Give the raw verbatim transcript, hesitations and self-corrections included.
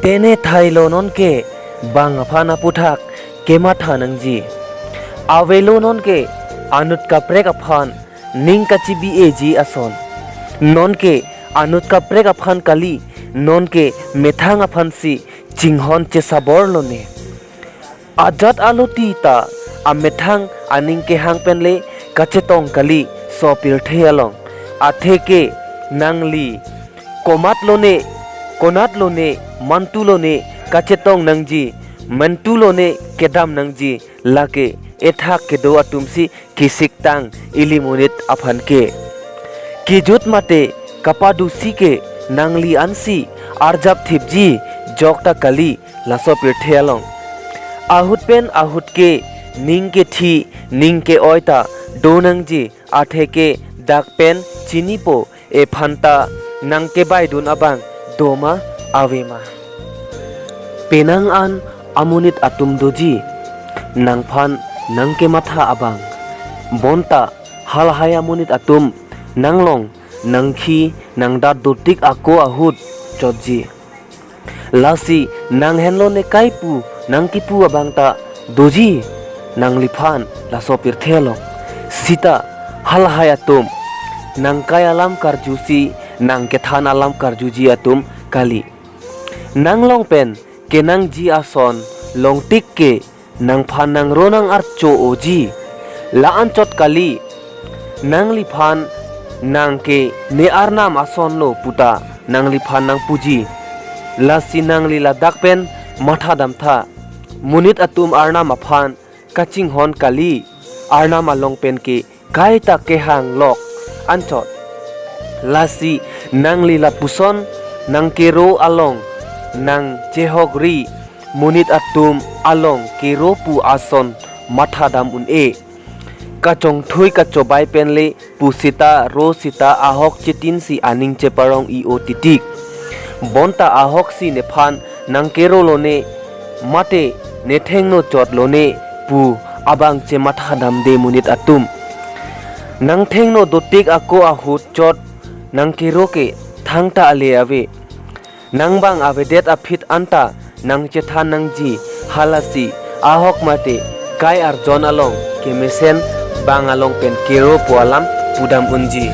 Tene thailo nonke bang aphan aputhak kematha nangji. Avelo nonke anut kaprek aphan ning kachibi-eji ason. Nonke anut kaprek aphan kali, nonke methang aphansi chinghon chesabor lone. Ajat aloti ta amethang aning kehang penle kachetong kali laso pirthe along. Atheke nangli komat lone, konat lone, mantu lone kachetong nangji, mantu lone kedam nangji, lake ethak kedo atumsi kisiktang ili monit aphan ke. Kejut mate kapadusi ke nangli ansi arjap thipji jokta kali laso pirthe along. Ahut pen ahut ke ning kethi ning ke-oi ta do nangji, atheke dak pen chinipo, ephanta nangkebaidun abang doma avema. Penang an amonit atum doji nangphan nangkematha abang. Bonta halahai amonit atum nanglong nangkhi nangdat dotik ako ahut chotji. Lasi nang henlo ne kai pu nangkipu abang ta doji nangliphan laso pirthe along. Sita halahai atum nangkai alam karjusi nangkethan alam karjuji atum kali. Nanglong pen kenangji ason longtik ke nangphan nangro nang-archo-oji. La-anchot kali, nangliphan nangke ne arnam asonlo puta nangliphan nangpuji. Lasi nangli ladak pen mathadamtha. Monit atum arnam aphan kachinghon kali, arnam along pen ke kaita kehang lok anchot. Lasi nangli lapuson nangkero along nangchehokri, monit atum along kero pu ason mathadam un-e. Kachongthui kachobai penle pu sita ro sita ahok chetinsi aning cheparong i-o titik. Bonta ahoksi nephan nangkero lone mate nethengno chot lone pu abang chemathadamde monit atum. Nangthengno dotik ako ahut chot nangkero ke thangta ale ave. Nangbang avedet aphi anta nangchethan nangji, halasi ahok mate kai arjon along kemesen bang along pen kero pu alam pudam unji.